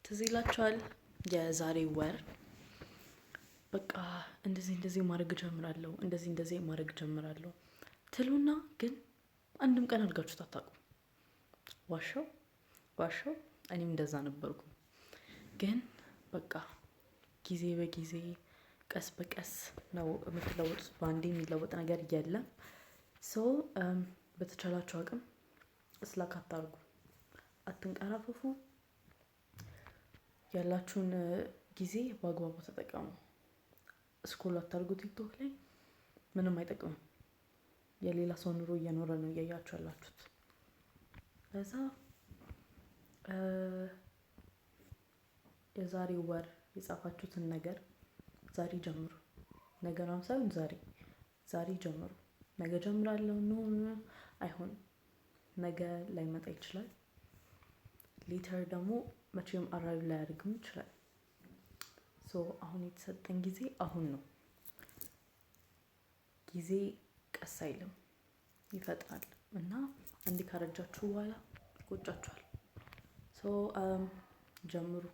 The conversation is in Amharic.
ትዝ ይላችኋል የዛሬ ወር በቃ እንደዚህ እንደዚህ ማድረግ እጀምራለሁ፣ እንደዚህ እንደዚህ ማድረግ እጀምራለሁ ትሉና ግን አንድም ቀን አድርጋችሁት አታውቁም። ዋሻው ዋሻው እኔም እንደዛ ነበርኩ። ግን በቃ ጊዜ በጊዜ ቀስ በቀስ ነው የምትለወጡት። በአንዴ የሚለወጥ ነገር የለም። So በተቻላችሁ አቅም slack አታርጉ፣ አትንቀራፈፉ። ያላችሁን ጊዜ በአግባቡ ተጠቀሙ። Scroll አታርጉ ቲክቶክ ላይ፣ ምንም አይጠቅምም። የሌላ ሰው ኑሮ እየኖረ ነው እያያችሁ ያላችሁት። ለዛ የዛሬ ወር የጻፋችሁትን ነገር ዛሬ ጀምሩ። ነገ ሳይሆን ዛሬ ዛሬ ጀምሩ። ነገ ጀምራለሁ no አይሆንም። ነገ ላይመጣ ይችላል። Later ደግሞ መቼም arrive ላያደርግም ይችላል። So አሁን የተሰጠን ጊዜ አሁን ነው። ጊዜ ቀስ አይልም፣ ይፈጥናል። እና አንዴ ካረጃችሁ በኋላ ይቆጫችኋል። So ጀምሩ።